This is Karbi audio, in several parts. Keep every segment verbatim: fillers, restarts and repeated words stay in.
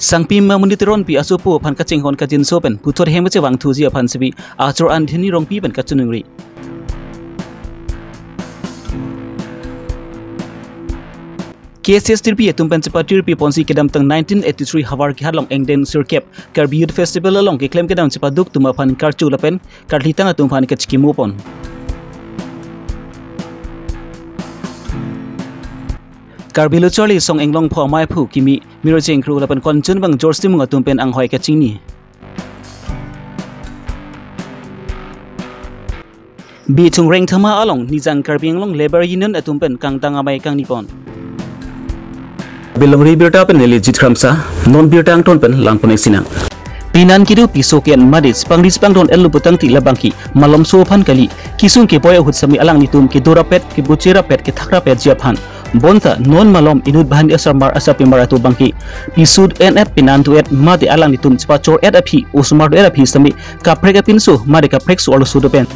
Sangpi Mamuni Teronpi asopo aphan kachinghon kajinso pen puthot hem kachevangthuji aphan sitame achor Anthony Rongpi pen kachiningri. K S S tirpi atum pen chepatirpi ponsi kedamtang nineteen eighty-three havar kehar along engden sirkep Karbi Youth Festival along keklem kedam chepaduk atum aphan karcho lapen karlitang atum aphan kachikimo pon. Karbi Lo Charli Song Inglongpho Amei Aphu Kimi Mirjeng Kru lapen Konchunbang George Timung atum pen anghoi kachingni. Bithung Rengthama along Nijang Karbi Anglong Labour Union atum pen kangtang amei kangni pon. Bilongri birta pen neli Jit Kramsa, non birta angton pen langpon-ik sinang. Pinan kedo piso ke-en mate chepangri chepangdon-et lo putangte labangke malomso aphan kali, kesung keboi ahut sitame alanglitum kedo rapet, keboche rapet, kethak rapetji aphan. Bonta non malom inut banghini asarmar asarpimar atum abangke piso en-et pinan do-et mate alanglitum chepachor-et aphi, osomar do-et aphi sitame kaprek apinso mate kaprek so arloso do pen,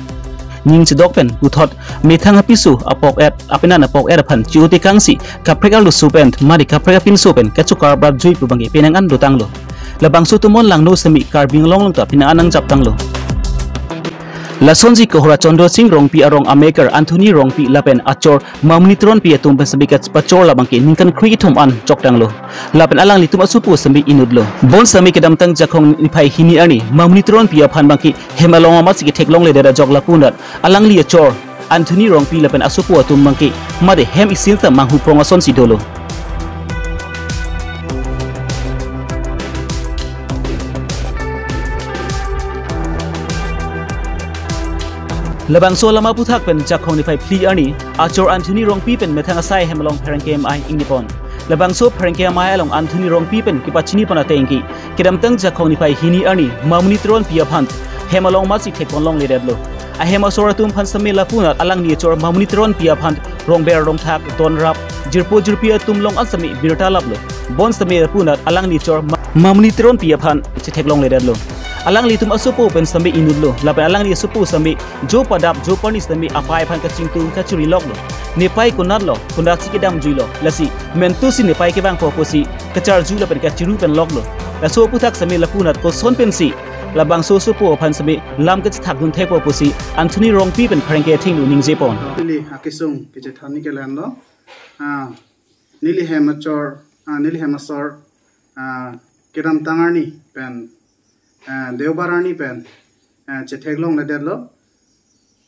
ning chedok pen puthot methang apiso apok-et, apinan apok-et aphan chi-o tekangsi kaprek arloso pen mate kaprek apinso pen kachokar brat jui pu abangke penang an dotanglo. Labangso atum non langno sitame Karbi Anglong along ta penang an nangjaptanglo. Lasonsi Kohora Chandra Sing Rongpi arong amekar Anthony Rongpi lapen achor Mamuni Teronpi atum pen sitame kachepachor labangke ningkan kre-ithom an choktanglo. Lapen alanglitum asopo sitame inutlo. Bon sitame kedamtang Jakhong niphai hini arni Mamuni Teronpi aphan abangke hem along amatsi ketheklongledet ajok lapunat alangli achor Anthony Rongpi lapen asopo atum abangke mate hem isi ta manghuprong asonsi dolo. Labangso alam aphuthak pen Jakhong niphai phli arni achor Anthony Rongpi pen methang asai hem along pherangke amei ingni pon. Labangso pherangke amei along Anthony Rongpi pen kepachini pon atengke kedamtang Jakhong niphai hini arni Mamuni Teronpi aphan hem along amatsi thekponlongledetlo. Ahem asor atum aphan sitame lapunat alangli achor Mamuni Teronpi aphan rongber rongthak, donrap, jirpo jirpi atum along an sitame birta laplo. Bon sitame lapunat alangli achor Ma-, Mamuni Teronpi aphan chetheklongledetlo. Alanglitum asopo pen sitame inutlo, lapen alangli asopo sitame jo padap jo parni sitame apai aphan kachingtung kachiriloklo. Nepai konatlo, konatsi kedamjuilo, lasi mentusi nepai kevangpo pusi kacharju lapen kachiru pen loklo. Laso aphuthak sitame lapunat koson pensi labangso asopo aphan sitame lam kachethakdun thekpo pusi Anthony Rongpi pen pherangke athengno ningje pon. Neli akesung kachethanji ke lahenlo. Ah, neli hem achor, ah, neli hem asor, ah, kedamtang arni pen, ah, Deobar arni pen, ah, chetheklongledetlo.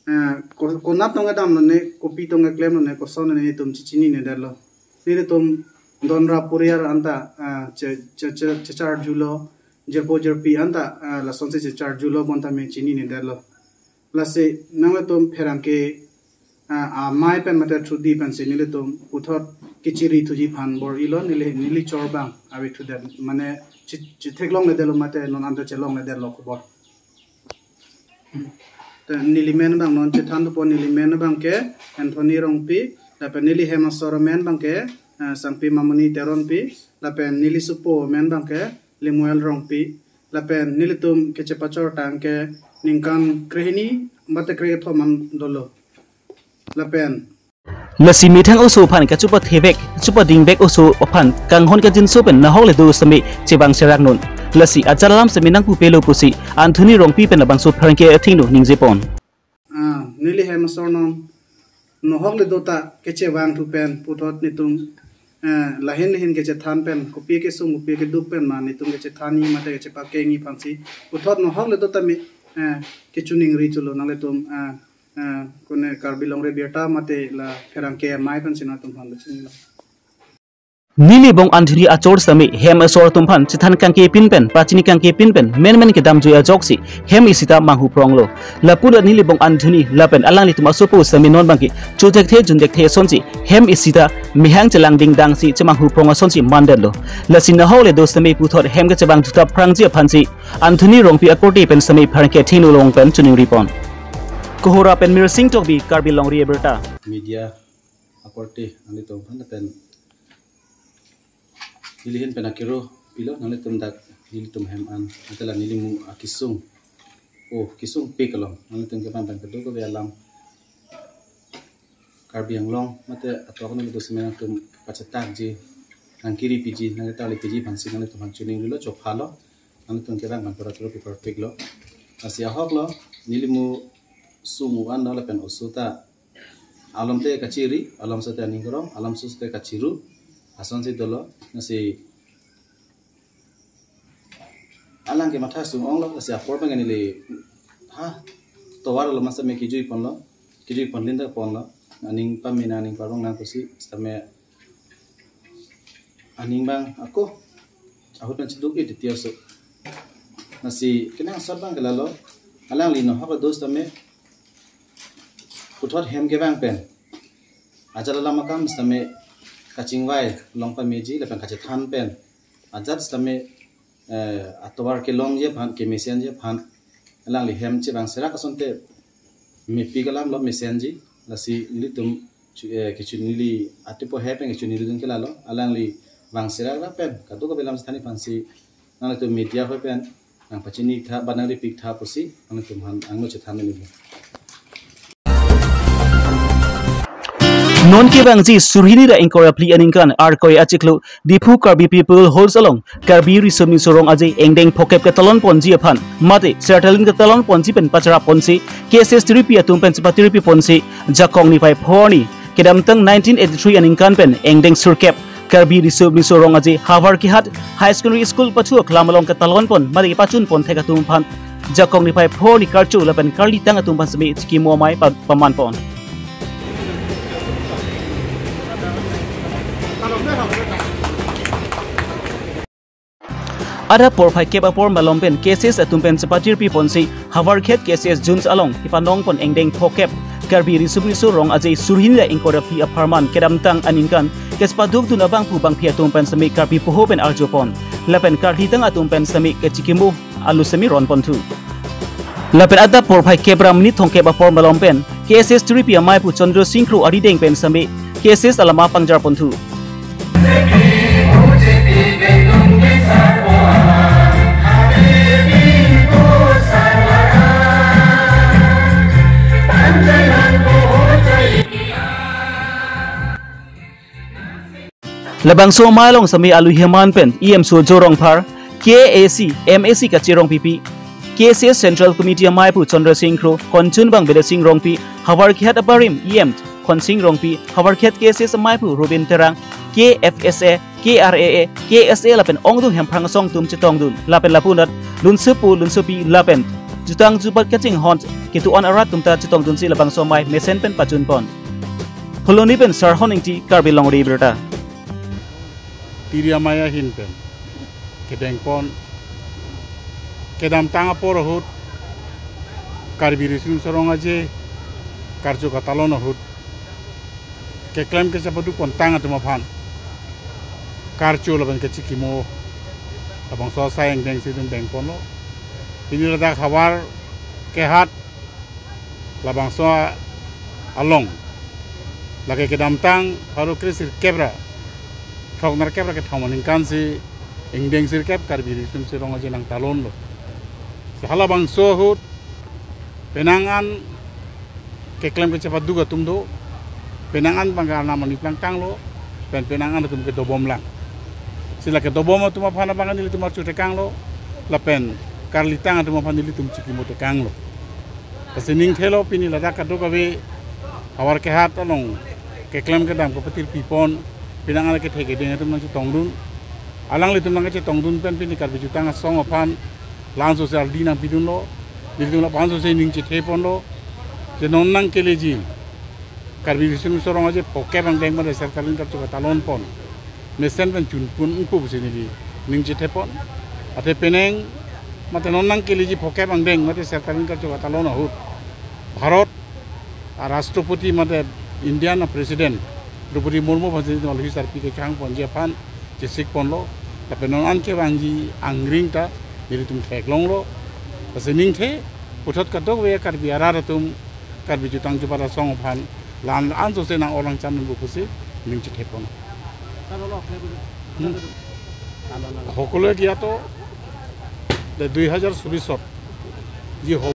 Ah, ko-, konat tong kedamlo ne, kopi tong keklemlo ne, koson ne netum chichininedetlo. Nelitum donrap puriar anta, ah, che, che, che, checharjulo, jirpo jirpi anta, ah, lasonsi checharjulo bonta me chininedetlo. Lasi nanglitum pherangke, ah, amei pen mate thudi pensi nelitum puthot kechiri thuji aphan bor-ilo, neli, neli chor abang ave thudet mane chi-, chetheklongledetlo mate non anta chelongledetlo khobor. Te neli men abang non chethan thupo, neli men abangke Anthony Rongpi, lapen neli hem asor amen abangke, ah, Sangpi Mamuni Teronpi, lapen neli sopo amen abangke Lemuel Rongpi, lapen nelitum kechepachor tangke ningkan krehini mate krethom an dolo. Lapen lasi methang oso aphan kachepathevek, chepadingvek oso aphan kanghon kajinso pen nahok le do sitame chevang serak non. Lasi ajat alam sitame nangpupelo pusi Anthony Rongpi pen labangso pherangke athengno ningje pon. Ah, neli hem asor non nahok le do ta kechevangthu pen puthot netum, eh, lahin lahin kechethan pen kopi kesung kopi keduk pen ma netum kechethanji mate kechepakengji aphansi puthot nahok le do ta me, eh, kechiningri thulo nanglitum, eh, eh, kone Karbi Longri Abirta mate la pherangke amei pensi nangtum aphan chinilo. Neli bong Anthony achor sitame hem asor atum aphan chethan kangkepin pen, pachini kangkepin pen, menmen kedamjui ajoksi hem isi ta manghupronglo. Lapulo neli bong Anthony lapen alanglitum asopo sitame non abangke chothekthe junthekthe asonsi hem isi ta mehang chelang dingdangsi chemanghuprong asonsi mandetlo. Lasi nahok le do sitame puthot hem kachevangthu ta phrangji aphansi Anthony Rongpi akorte pen sitame pherangke athengno along pen chiningri pon. Kohora pen Mirsing Tokbi, Karbi Longri Abirta. Media akorte nanglitum aphan pen neli ahin pen akero pilo nanglitum dak nelitum hem an ante la neli mu akesung. Oh, kesung pik along nanglitum kevang pen kedo kave alam Karbi Anglong mate atok neli do sitame nangtum pachetakji nangkiri piji, nangketarli piji aphansi nanglitum aphan choningrilo, chophalo, nanglitum kevang aphan pura turo pi perfect lo. Lasi ahok lo, neli mo sung u-an lo lapen oso ta alom te kachiri, alom so te aning kerong, alom so te kachiru, asonsi dolo, lasi alang ke matha sung-ong lo, lasi apor abang neli, ha, tovar lo masa me kijui ponlo, kijui pon linda ponlo, aning pamena aning parong nang pusi, sitame aning abang ako, ahut nang cheduk-i titi aso. Lasi kenangsot abang ke lalo, alangli nohok do sitame, puthot hem kevang pen ajat alam akam sitame kachingvai long pameji lapen kachethan pen ajat sitame, eh, atovar kelongji aphan, kemesenji aphan alangli hem chevang serak asonte mepik alam lo mesenji. Lasi nelitum chu-, eh, kecho neli atipo he pen kecho neli dun ke lalo, alangli vang serak ra pen kadokave lam sithan aphansi nanglitum media ahoi pen nangpachini tha, ba nangripik tha pusi nanglitum aphan angno chethan neli. Non kevangji surhini ra ingkoi ra phli aningkan Arkoi achiklo Diphu Karbi People Halls along Karbi Riso Nimso Rong Aje engdeng phokep ketalon ponji aphan mate sertalin ketalon ponji pen pachara ponsi K S S tiripi atum pen chepatirpi ponsi Jakong niphai phongo arni kedamtang nineteen eighty-three aningkan pen engdeng sirkep Karbi Riso Nimso Rong Aje Havar Kehat High Secondary School pathu aklam along ketalon pon mate kepachun pon thek atum aphan Jakong niphai phongo arni karcho lapen karlitang atum aphan sitame chikimo amei pa-, paman pon. Adap porphai kep apor malom pen K S S atum pen chepatirpi ponsi Havar Kehat K S S Zones along kepanong pon engdeng phokep Karbi Riso Nimso Rong Aje surhini ra ingkoi ra phli apharman kedamtang aningkan kechepaduk dun abangphu bangphi atum pen sitame karpi poho pen arjo pon lapen karlitang atum pen sitame kechikimo alu sitame ron ponthu. Lapen adap porphai kep ra minit thomkep apor malom pen K S S tiripi amei pu Chandra Sing Kro arideng pen sitame K S S alama pangjar ponthu. Labangso amei along sitame alu heman pen E M Surjya Rongphar, K A A C, M A C Kache Rongpipi, K S S Central Committee amei pu Chandra Sing Kro, konchun abang Bidya Sing Rongpi, Havar Kehat abarim E M Khonsing Rongpi, Havar Kehat K S S amei pu Robin Terang, K F S A, K R A A, K S A lapen ongdung hemphrang asong atum chetongdun, lapen lapunat lunsepo lunsepi lapen jutang jubat kachinghon ketu-an arat atum ta chetongdunsi labangso amei mesen pen pachun pon. Phuloni pen Sarhon Ingti, Karbi Longri Abirta. Tiri amei ahin pen kedeng pon kedamtang apor ahut Karbi Riso Nimso Rong Aje karcho katalon ahut keklem kechepaduk pontang atum aphan karcho lapen kechikimo labangso asai engdengsi dun deng ponlo. Pini ladak Havar Kehat labangso along lake kedamtang pharo kre sirkep ra throk nerkep ra kethom aningkan si engdeng sirkep Karbi Riso Nimso Rong Aje nangtalonlo. Si halabangso ahut penang an keklem kechepaduk atum do, penang an abang ke arnam ani plangtanglo, pen penang an atum ke dobom lang. Si lake dobom atum aphan abang ke nelitum archo tekanglo, lapen karlitang atum aphan nelitum chikimo tekanglo. Lasi ningthelo pini ladak kadokave Havar Kehat along keklem kedam kepatirpi pon, penang an kethe keding atum nangchetongdun. Alanglitum nangchetongdun pen pini Karbi jutang asong aphan la-anso si ardi nangpidunlo, nelitum la-anso si ning chethe ponlo. Je non nangkeleji Karbi Riso Nimso Rong Aje phokep angdeng mate sertalin karcho katalon pon mesen pen chun pon ingpu pusi neli ning chethe pon. Athe penang mate non nangkeleji phokep angdeng mate sertalin karcho katalon ahut Bharat a Rashtrapati mate Indian a President Droupadi Murmu aphansi nol hisar pi kechang ponji aphan chesik ponlo. Lapen non an kevangji angring ta nelitum theklonglo. Lasi ningthe puthot kadokave Karbi arat atum Karbi jutang jubat asong aphan la-anso si nang-olang chan nangpo pusi ning chethe pon. Hmm. সকলোৱে জ্ঞাত যে দুই হাজাৰ চৌবিশত যি হ'ব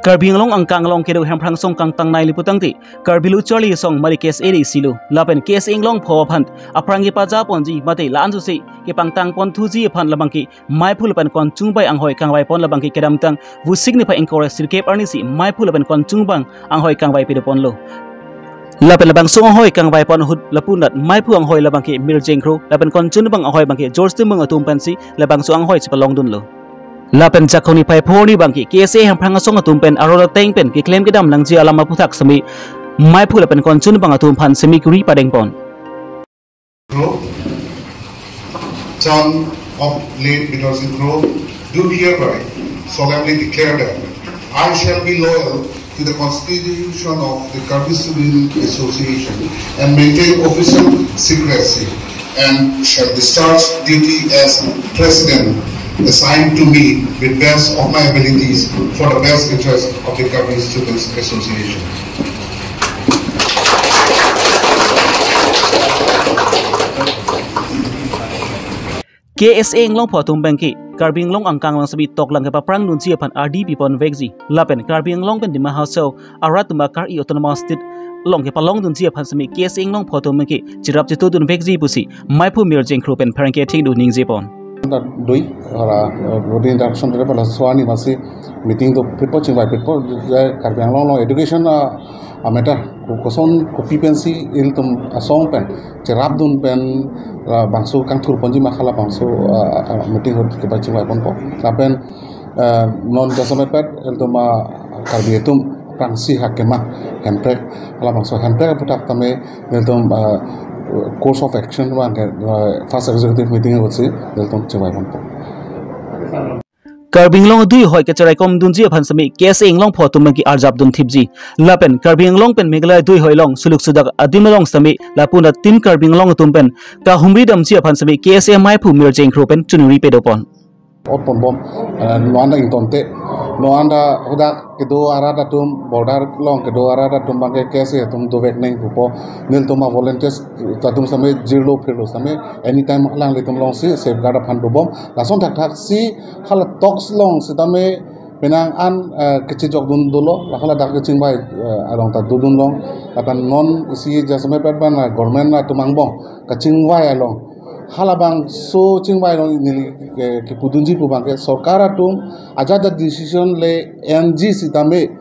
Karbi Anglong angkang along kedo Hemprang asong kangtangnei le putangte, Karbi Lo Charli Asong mari K S A de isi lo. Lapen K S A Anglong pho aphan aphrang kepaja ponji mate la-an sose kepangtang ponthuji aphan labangke maiphu lapen konchungbai anghoi kangvai pon, labangke kedamtang Vosik niphai ingkoi ra sirkep arnisi maiphu lapen konchungbai anghoi kangvai pado ponlo. Lapen labangso anghoi kangvai pon ahut lapunat maiphu anghoi labangke Mirjeng Kro lapen konchungbang anghoi abangke George Timung atum pensi labangso anghoi chepalongdunlo. Lapen Jakhong niphai pho arni abangke K S A Hemprang asong atum pen aron ateng pen keklem kedam nangji alam aputhak semi maiphu lapen konchungbang atum aphan semi kuri padeng pon. Kro, son of late Bidor Sing Kro, do hereby solemnly declare that I shall be loyal to the Constitution of the Karbi Student Association and maintain official secrecy, and shall discharge duty as president assigned to me with best of my abilities for the best interest of the Karbi Students Association. K S A Anglong pho atum abangke Karbi Anglong angkang along semi toklang kepaphrang dunji aphan ardi pipon vekji. Lapen Karbi Anglong pen Dima Hasao arat atum akar-i Autonomous State along kepalongdunji aphan semi K S A Anglong pho atum abangke cherap chetudun vekji pusi maiphu Mirjeng Kro pen pherangke thengdun ningje pon. Dui, ora, eh, Rodi Introduction dere pala suani masi meeting do phitpo chingvai phitpo, eh, Karbi Anglong along education, ah, a matter ko-, koson kopi pensi ilitum asong pen cherapdun pen, ah, bangso kangthur ponji ma halabangso, ah, ah, meeting ahut kepachingvai ponpo. Lapen, ah, non jasemet pet ilitum, ah, Karbi atum aphrangsi ha kemang hemprek, halabangso hemprek aputhak tame ilitum, ah, course of action abangke, ah, first executive meeting ahutsi ilitum chingvai ponpo. Karbi Anglong adui ahoi kacheraikom dunji aphan semi K S A Anglong pho atum abangke arjap dun thipji. Lapen Karbi Anglong pen Meghalaya adui ahoi along suluk sudak adim along semi lapunat Team Karbi Anglong atum pen kahumri damji aphan semi K S A maiphu Mirjeng Kro pen choningri pado pon. Ot ponbom, eh, non anta ingtonte, non anta hadak kedo arat atum, border along kedo arat atum abangke K S A atum dovek nangji pupo, nelitum a volunteers atum semi jirlo phirlo semi anytime alanglitum alongsi safeguard aphan dobom. Lason thakthaksi hala talks along sitame penang an, eh, kechejokdun dolo, la haladak kechingvai, eh, along ta dodun long. Lapen non isi jasemet pet abang, eh, government atum angbong kachingvai along, halabangso chingvai along neli, eh, kepudunji pu abangke sorkar atum ajat a decision le-enji sitame,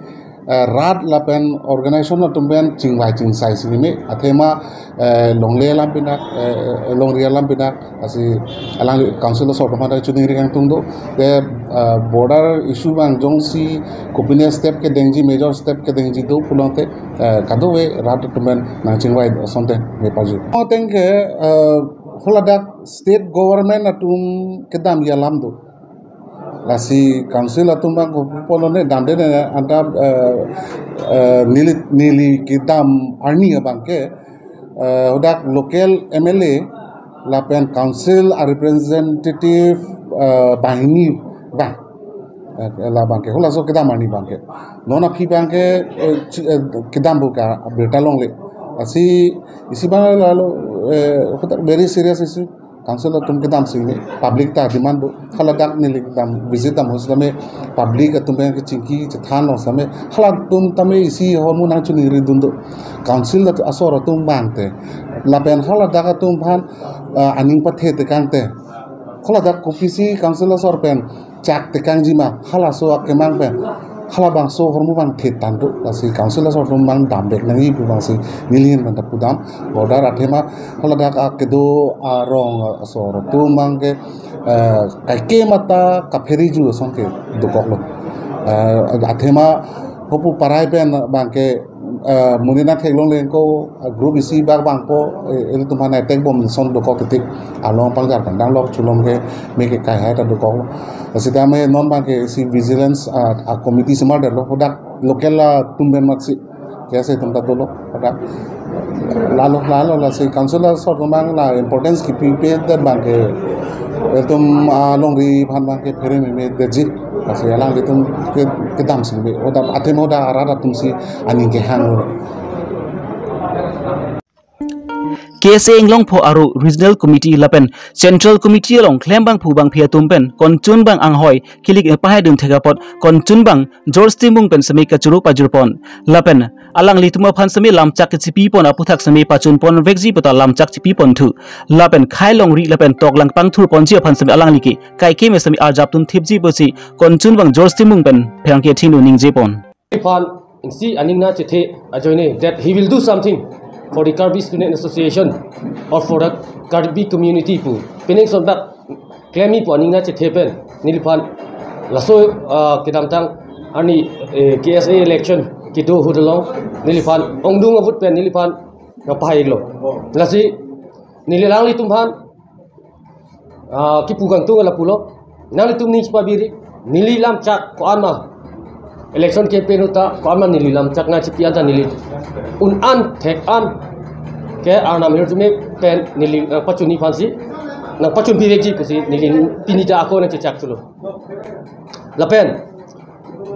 eh, rat lapen organization atum pen chingvai chingsai si meme, athema, eh, longle alam pinak, eh, longri alam pinak, lasi alangli council asor atum aphan ta choningri kangtung do. Te, eh, border issue abang jongsi kopine step kedengji, major step kedengji do pulote, eh, kadokave rat atum pen nangchingvai asonte me parju. Ateng ke, eh, haladak state government atum kedamji alam do. Lasi council atum abang kopi pulo ne damde ne anta, eh, eh, neli, neli kedam arni abangke, eh, hadak local M L A lapen council a representative, eh, banghini abang. Eh, labangke halaso kedam arni abangke. Non aphi abangke, eh, chi-, eh, kedam pu ke birta longle. Lasi isi abang lalo, eh, hadak very serious issue. Council atum kedam si meme, public ta demand do. Haladak neli kedam visit dam ahut sitame public atum pen kechingki chethan long sitame halatum tame isi ahormu nangchoningri dun do. Council at-, asor atum abang te, lapen haladak atum aphan, ah, aning pathe tekang te, haladak kopisi council asor pen chak tekangji ma, halaso akemang pen halabangso ahormu abang thetang do. Lasi council asor atum abang damvek nangji pu abangsi neli ahin pen ta pudam. Border athema haladak akedo arong asor atum abangke, eh, kaike mata kapheriju ason ke dokoklo. Eh, athema hopu parai pen abangke, eh, monit nangtheklongle ko, eh, group isi bak bangpo, eh, ilitum aphan attack bom ason dokok titik. Along pangjar pandang lok chulom ke me ke kai hai ta dokok. Sitame non abangke isi vigilance, ah, a committee si mardetlo, hadak local atum pen matsi K S A atum ta dolo, hadak. Lalo, lalo lasi council asor atum abang la importance kipipe det abangke ilitum, ah, longri aphan abangke phere meme detji. Lasi alanglitum ke, kedam si meme. Hadak athema hadak arat atum si aning kehang lo. K S A Inglongpho aro Regional Committee lapen Central Committee along klembangphu bangphi atum pen konchun bang anghoi kilik pahai dun thek apot konchun bang George Timung pen semi kachoro pajirpon lapen alanglitum aphan semi lamchak kachipipon aputhak semi pachunpon vekji puta lamchak chipiponthu lapen Khai Longri lapen Toklang pangthurponji aphan semi alangli ke kaikeme semi arjap tun thipji pusi konchun bang George Timung pen pherangke thingno ningjepon. Neliphan isi aning nangchethe ajoine that he will do something for the Karbi Student Association or for the Karbi community pu. Pining sonbak klemi pu aning nangchethe pen neliphan laso, ah, kedamtang arni, eh, K S A election kedo ahut along neliphan ongdung avut pen neliphan nangpahailo. Lasi neli alanglitum aphan, ah, kipu kangtung lapulo. Nanglitum ning chipabiri, neli lamchak ko-an ma election campaign ahut ta ko-an ma neli lamchak nangchipi anta neli un-an thek-an ke Arnam hirjume pen neli, eh, pachunji aphansi nangpachunpi vekji pusi neli pini ta ako nangchechak thulo. Lapen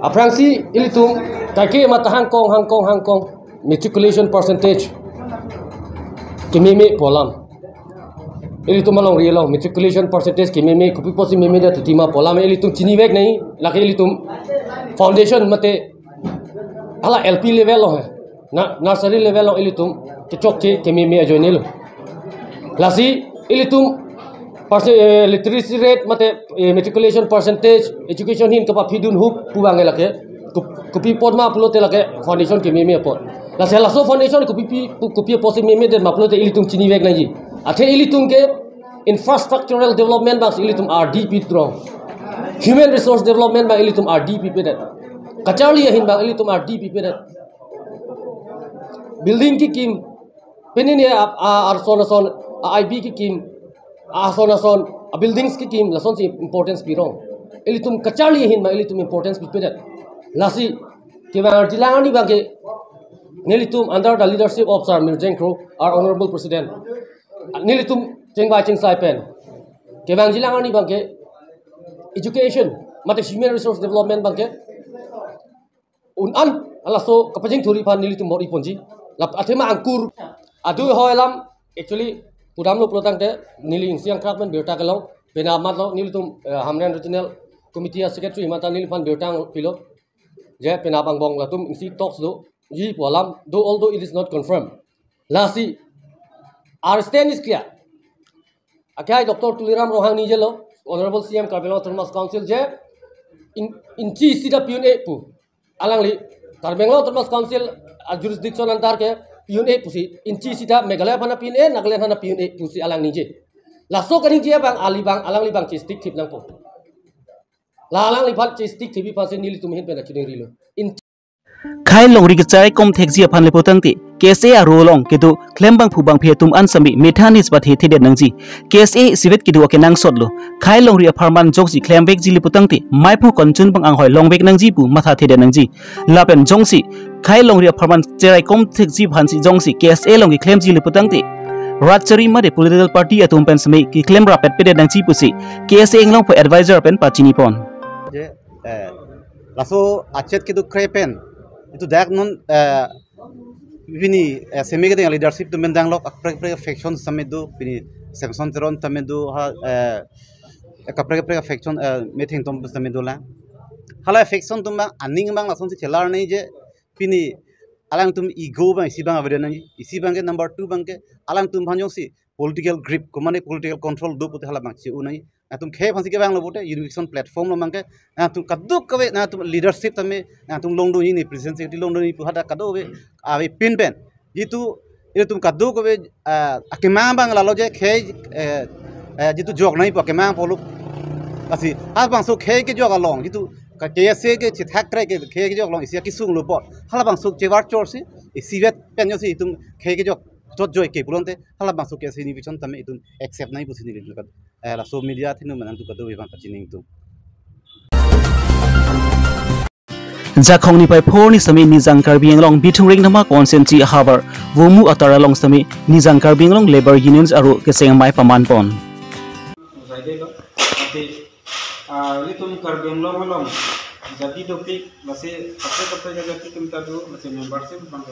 aphrangsi ilitum kaike mata hangkong hangkong hangkong matriculation percentage kememe pu alam. Ilitum alongri along matriculation percentage kememe, kopi apotsi memedet titima pu alam ilitum chinivek nangji, lake ilitum foundation mate hala L P level along he, na, nursery level along ilitum kechokche kememe ajoinelo. Lasi ilitum perce-, eh, literacy rate mate, eh, matriculation percentage, education ahin kapaphi dunhup pu abang lake. Ko-, kopi apot ma pulote lake foundation kememe apot. Lasi laso foundation kopi pi, kopi apotsi memedet ma pulote ilitum chinivek nangji. Athe ilitum ke infrastructural development abangsi ilitum ardi pitrong. Human resource development abang ilitum ardi pipedet. Kacharli ahin abang ilitum ardi pipedet. Building kekim, pini ne a, a, arson ason, a I B kekim, a ason ason, a buildings kekim, lasonsi importance pirong. Ilitum kacharli ahin ma ilitum importance pipedet. Lasi kevang arjilang arni abangke nelitum under the leadership of Sir Mirjeng Kro, our honorable president, nelitum chingvai chingsai pen kevang arjilang arni abangke education mate human resource development abangke un-an halaso kapachingthurji aphan nelitum bor-iponji. Lap athema angkur adu hoi alam actually pudamlo pulotangte neli isi angkrak pen birta kelong, penap matlo nelitum, eh, Hamren Regional Committee a secretary himata neliphan birta pilo. Je penap angbong latum isi talks doji pu alam do, although it is not confirmed. Lasi our stand is clear. Akhai Doctor Tuliram Ronghang ningjelo, Honorable C M Karbi Anglong Autonomous Council je in, inchi isi ta pi-un-e pu. Alangli Karbi Anglong Autonomous Council a jurisdiction under ke pi-un-e pusi, inchi isi ta Meghalaya aphan pi-un-e, Nagaland aphan pi-un-e pusi alang ningje. Laso kaningje abang ali abang alangli abang chistick thip nangpo. La alangliphan chistick thipji aphansi nelitum ahin pen achiningrilo. In Khai Longri kacharaikom thekji aphan le pulotangte K S A aro along kedo klembangphu bangphi atum an semi methanis pathe thedet nangji. K S A isivet kedo akenangsotlo. Khai Longri apharman jongsi klemvekji le pulotangte maiphu konchun bang anghoi longvek nangji pu matha thedet nangji. Lapen jongsi Khai Longri apharman cheraikom thekji aphansi jongsi K S A along keklemji le pulotangte rat chari mate political party atum pen semi keklem rapet pedet nangji pusi K S A Inglongpho advisor pen pachinipon. Je, eh, laso achit kedo kre pen itum dak non, eh, pini, eh, semi kedeng leadership atum pen danglok, kaprek kaprek faction semi do, pini Samson Teron semi do, ha, eh, kaprek kaprek faction, eh, metheng atum semi dolang. Hala faction atum abang aning abang lasonsi chelar nangji je, pini alangtum ego abang isi abang avedet nangji, isi abangke number two abangke alangtum aphan jongsi political grip, ko mane political control do pute hala abang che-o nangji. Nangtum khei aphansi kevanglo pute unification platform along abangke nangtum kadokave nangtum leadership tame nangtum longdunji, ne president secretary longdunji pu hadak kadokave avepin pen. Jitu ilitum kadokave, ah, akemang abang lalo je khei, eh, eh, jitu jok nangji pu akemang pulo. Lasi halabangso khei kejok along jitu ka K S A kechethak kre ke khei kejok along isi akesung lo apot, halabangso chevar chorsi isivet pen jongsi itum khei kejok chot joi ke pulote halabangso K S A unification tame itum accept nangji pusi neli ilitum, eh, laso media athengno nangtum kadokave abang kachining tum. Jakhong niphai pho arni semi Nijang Karbi Anglong Bithung Rengthama constituency havar Vomu atar along semi Nijang Karbi Anglong Labour Unions aro keseng amei pamanpon. Jaide lo, ati, ah, ilitum Karbi Anglong along jadi dopik, lasi kaprek kaprek jati atum ta do, lasi membership bang.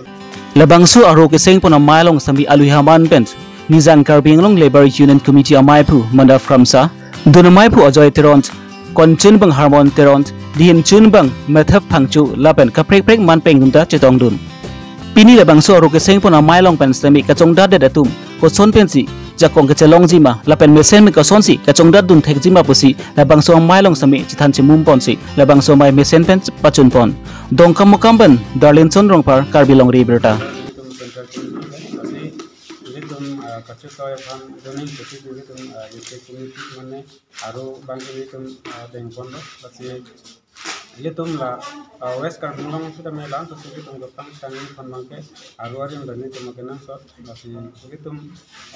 Labangso aro kesengpon amei along semi alui haman pen Nijang Karbi Anglong Labour Union Committee amaiphu Mandap Kramsa, dun amaiphu Ajoy Teron, konchunbang Harmon Teron, dihim chunbang Methep Phangcho lapen kaprek-prek man pengdun ta chetongdun. Pini labangso aro kesengpon amei along pen sitame kachongdatdet atum koson pensi jakong kechelongjima lapen mesen pen kosonsi kachongdatdun thekjima pusi labangso amei along sitame chethan chemumponsi labangso amei mesen pen pachunpon. Dongkamukam pen Darlinson Rongphar, Karbi Longri Abirta. Ilitum central committee pen, lasi ilitum, ah, kachesoi aphan joining pusi ilitum, ah, district committee mane aro abang ilitum, ah, dengponlo, lasi ilitum la, ah, West Karbi Anglong sitame la-an pusi ilitum gotang kangni aphan abangke aro arim dan ilitum kenangsot, lasi ilitum,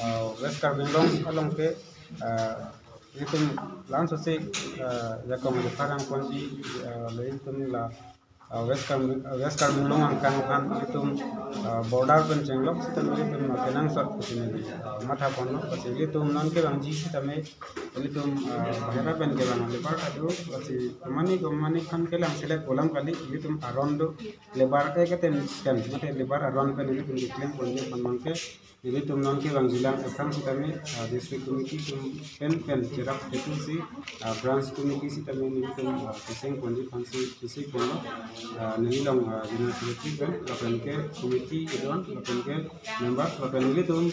ah, West Karbi Anglong along ke, ah, ilitum la-an pusi, ah, jakong jepharang ponji, ah, le ilitum la, ah, West Karbi, ah, West Karbi Anglong angkang aphan ilitum, ah, border pen chenglok sitame ilitum, ah, kenangsot pusi neli, ah, mathaponlo, lasi ilitum non kevangji sitame ilitum, ah, bahira pen kevang labour ta do, lasi komane komane aphan kelang selek kolam kali, ilitum aron do, labour ek atem pen, mate labour aron pen ilitum keklem ponji aphan abangke, ilitum non kevangjilang aphrang sitame, ah, district committee atum pen pen cherap ketusi, ah, branch committee sitame nelitum, ah, keseng ponji aphansi keseng ponlo, ah, neli along, ah, general secretary pen, lapen ke committee kedon, lapen ke member, lapen nelitum,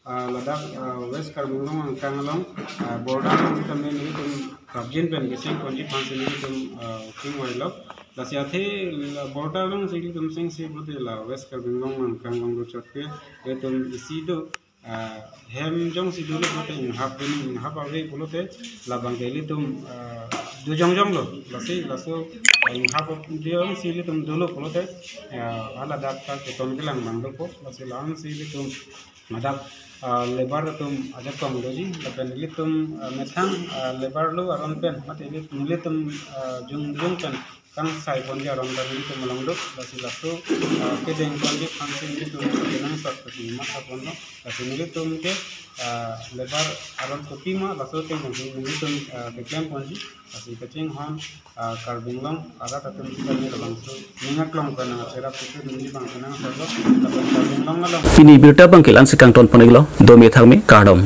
ah, ladak, ah, West Karbi Anglong angkang along, ah, border along sitame nelitum prapjin pen keseng ponji aphansi nelitum, ah, kingvailo. Lasi athe la border alongsi ilitum sengsi pulote la West Karbi Anglong angkang along do chot ke ilitum isi do, ah, hem jongsi dolo pulote inghap dini inghap ave pulote labangke ilitum, ah, do jongjonglo, lasi laso, ah, inghap jongsi ilitum dolo pulote, ah, haladak ta keton kelang abang dopo, lasi la-ansi ilitum ladak, ah, labour atum ajakong doji, lapen ilitum, ah, methang, ah, labour lo aron pen, mate ili-, ilitum, ah, jung jung pen kangsai ponji aron pen ilitum along do, lasi laso, ah, kedeng ponji aphansi ilitum kenangsot pusi mathaponlo, lasi nelitum ke, ah, labour aron kopima laso ateng nelitum, ah, keklem ponji, lasi kachinghon, ah, Karbi Anglong arat atum sitame labangso ning aklong pen nangcherap pusi neli abang kenangsotlo, lapen Karbi Anglong along. Pini abirta abangke la-ansi kangton pon-iklo, dome thakme, kardom.